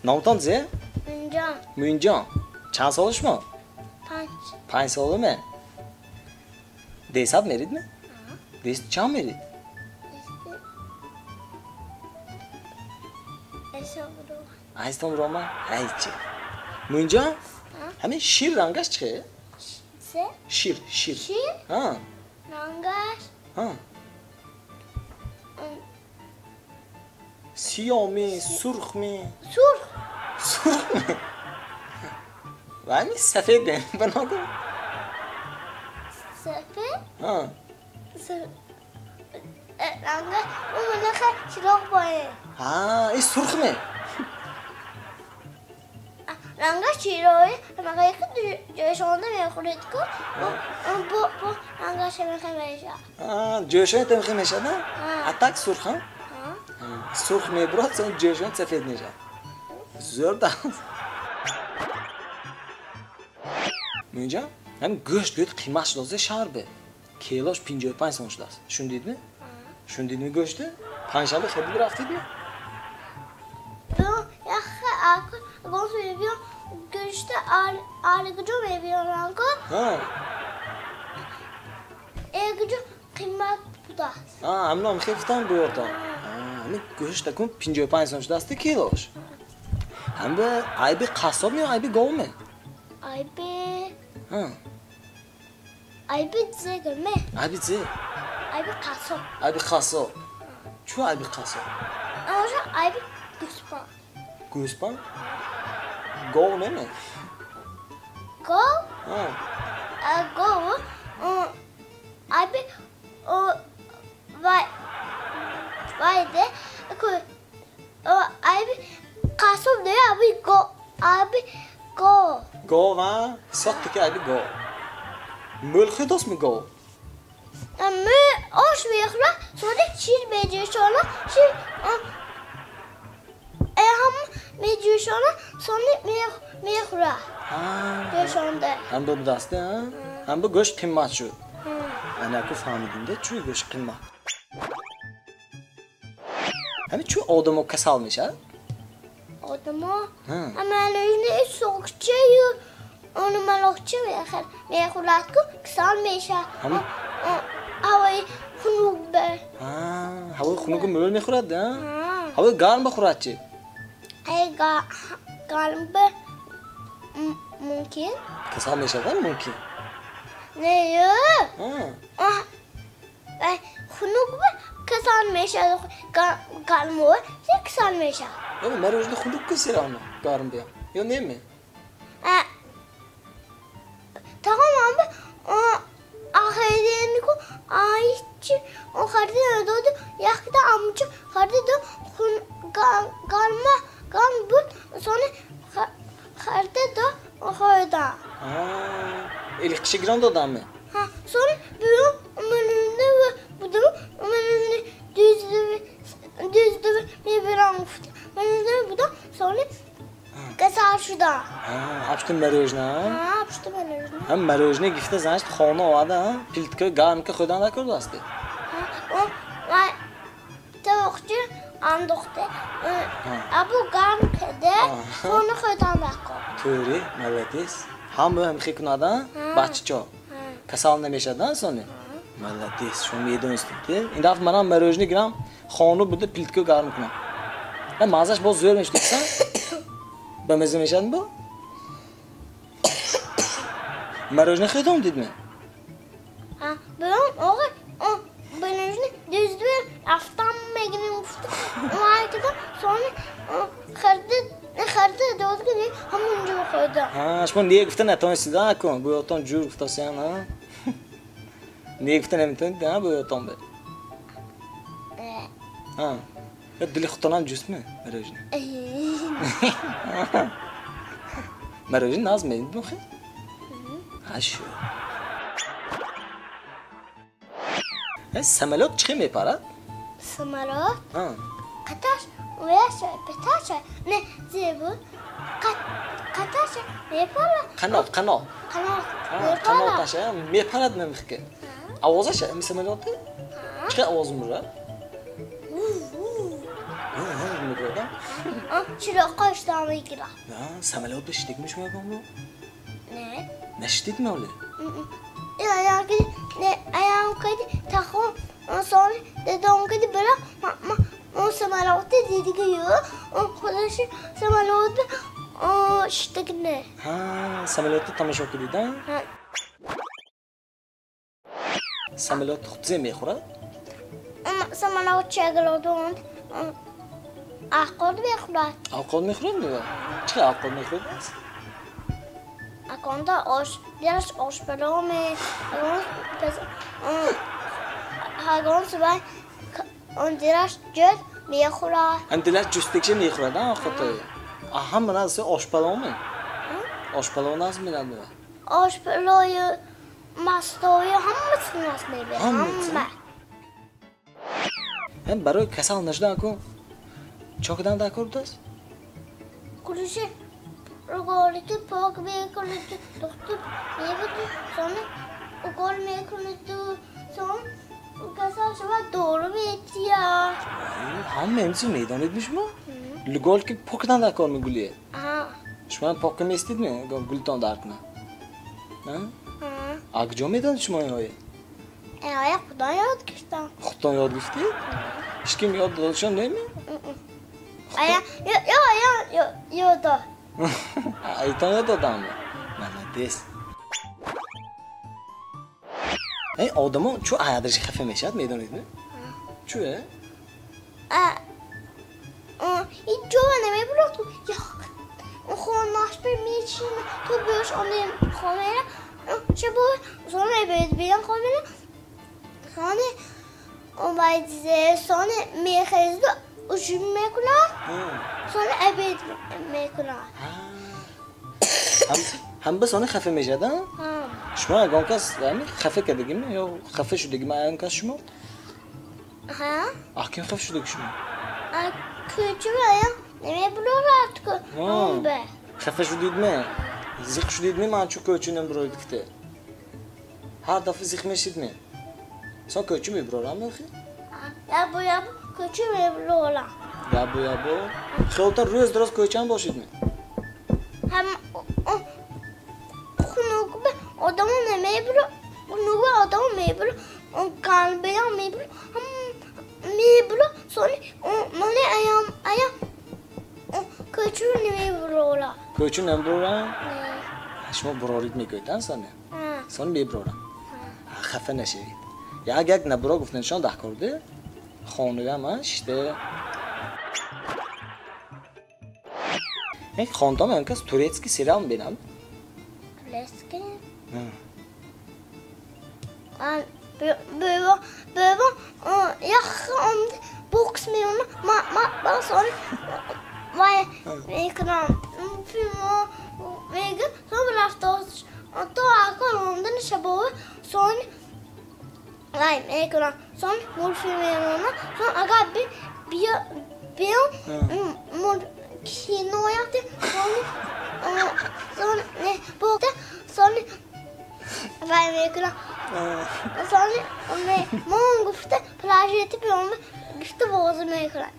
Номтон зе? Муинҷон. Муинҷон. Чанд сола шумо? 5. 5 сола ме? Десад мерид ме? Десад чанд мерид? Айстон рома? Айчи. Муинҷон? Ҳамин шир рангаш чӣ? Шир, шир. Шир? Ҳа. Рангаш? Ҳа. Сиёҳ ме, сурх ме? Сурх. Сурх ме? Ва ҳамин сафед ме, ба ногоҳ. Сафед? Ҳа. Рангаш умунаха чироқ боед. Ҳа, ин сурх ме? Рангаш чирои, ҳамагае ки ҷӯшонда мехӯред ку, бо рангаш ҳамихе мешавад. Ҷӯшонда ҳамихе мешавад, на? А так сурх, ҳа? Сурх мебурад, сон ҷӯшон сафед мешавад. Зӯр даст. Муинҷон, ҳамин гӯшт гӯяд қимат шудааст шаҳр бе. Килош 55 сом шудааст. Шундидми? Шундидми гӯшти? Панҷшанбе харид рафтидми? Гӯшти алгиҷо мебиёрам ку. Эгиҷо қимат будааст. Ҳамин ҳам хел гуфтам буёртон. Ҳамин гӯшт акун 55 сом шудааст килош. Ҳам бе айби қассоб ме ё айби гов ме? Айби айби зегр ме. Айби зе? Айби қассоб. Айби қассоб. Чӣ айби қассоб? Оша айби гӯспанд. Гӯспанд? Гов неме? Гов? Гов айби вайде айби қассоб не, айби гов. Айби гов. Гов, а? Сохта ки айби гов. Мӯл хӯрдост ми гов? Мӯл ош мехӯрад, сони шир меҷӯшонад, шир ҳам меҷӯшонад, сони мехӯрад. Ҷӯшонда. Ҳам бо будааст, а? Ҳам бо гӯшт қимат шуд. Анаку фаҳмидим, де, чӯ гӯшт қимат. Ҳамин чӯ одамо касал мешавад? Одамо? Амалӯни соқчаю ону малоқча мехӯрад ку касал мешавад. Ҳавои хунук бе. Ҳавои хунуку мӯл мехӯрад, а? Ҳавои гарм бихӯрад чӣ? Гарм бе мумкин. Касал мешавад мумкин? Не, хунук бе касал мешавад, гарм бе касал мешавад. Мороженое хунук ку серано гарм бе ё не ме? Тағом ам ахирин ку айчи харида надоду якта амчи харида хун гарма гарм буд сони харида до хӯрда. Элиқчи гирон додам ме? Ҳа, сони бирон мороженое будам, мороженое дуздида мебирам гуфт. Мороженое будам, сони касал шудам. Ҳабшти мороженое? Ҳа, ҳабшти мороженое. Ҳам мороженое гифта значит хона оварда, плитка гармка хӯрдан накардасти? Ҳа, товоқчи андохта. Абу гарм карда, хона хӯрдан накард. Тӯри, молодец. Ҳама ҳам хел кунад, бачачо? Касал намешавад, сони? Молодец, шумо медонистед. Ин дафъа манам мороженое гирам, хона буда плитка гарм кунам. Маззаш боз зӯр мешуд, ба мазза мешавад бо? Мороженое хӯрдам дидме? Ҳа, бирон оға, мороженое дуздида рафтам мегирем гуфт. Омадам, сони харида дод ки ҳамонҷо хӯрдам. Ҳа, шумо не гуфта натонистед, а кун? Бӯётон ҷур гуфтасиян, а? Не гуфта наметонед, а бӯётон бе? Ҳа. Дили худтонам ҷустме мороженое? Мороженое наз медид мохи? Ҳа, шуд. Самолёт чӣ хел мепарад? Самолёт? Қаташ ояша, петаша, не, зе буд. Қаташа мепарад. Қанот, қанот. Қанот мепарад. Қаноташа мепарад мемихки. Овозаша ами самолёти? Чӣ хел овоз мебурад? Мебурад? чироққа иштиҳо мегирад. Самолёт бишидикми шумо ягон бор? Не. Нашидидми ҳоле? Аям кади тахон сони дедон кади бира он самолёти дидигию он худаши самолёт шидигне. Ҳа, самолётро тамошо кардид, а? Ҳа. Самолёт хубзе мехӯрад? Самолёт чаглодон авқот мехӯрад. Авқот мехӯрад мева? Чӣ хел авқот мехӯрад? Аконда ош, дилаш ошпалов ме, ҳагон субай он дилаш ҷӯд мехӯрад. Ҳам дилаш ҷустдикша мехӯрад, а авқотое? Ҳама назди ошпалов ме? Ошпалов назд мерад мева? Ошпалою мастою ҳама чиз назд мебарад. Ҳама. Ҳам барои касал нашудан аку чо кардан дар кор будааст? Кулиши руголики пок мекунад, духтур мебуд, сони укол мекунад, сон касал шавад дору метиҳад. Ҳама ин чиз медонед шумо? Лугол ки пок кардан дар кор мегӯлиед? Шумо пок меистидми гултон дар кунад? А куҷо медонед шумо инҳое? Инҳоя худон ёд гирифтам. Худтон ёд гирифтед? Ҳеҷ ким ёд додашон неми? Ёд дод. Айтон ёд додам? Молодец. Эй, одамо чӯ аядриши хафа мешавад, медонедми? Чӯ, э? Ин ҷова намебурад, хонаш бир мечина, то бӯш онем хомера, шабо соне бедбидан хомера, соне омайдзе, соне мехезду ужин мекунад, соне обед мекунад. Ҳам ба соне хафа мешавад, а? Шумо ягон кас хафа кардагиме ё хафа шудагиме ягон кас шумо? Ҳа. А ким хафа шудаги шумо? Кӯчима намебурорад ку. Хафа шудидме? Зиқ шудидме ман чӯ кӯчи намебуроид гуфте? Ҳар дафъа зиқ мешидме? Сон кӯчи мебурорам охи? Ябо ябо кӯчи мебурорам. Ябо ябо? Хелтар рӯз дароз кӯчаам бошидме? Ҳам хунукба одамо намебуро, хунукба одамо мебуро, қалбиям мебуро, ҳам мебуро, сони мани аям аям кӯчу намебурора. Кӯчу намебурорам? Шумо бурорид мегӯед, а сони? Сони мебурорам. Хафа нашавед. Як як набуро гуфтаншон даҳкорде хонуям шиште. Хонтом ягон кас турецкий сериал мебинад? Турецкий? Бува, бува, яхе омд бокс меона, ма, ма, ма, сон, вай, мекунам, филмо, мега, сон рафта, то акор омдан шабова, сон, вай, мекунам, сон мультфилм меона, сон агар би, биё, биё, мул, кинояти, сон, сон, не, бокта, сон, вай, мекунам, сони мон гуфта плажети биём гуфта бозӣ мекунад.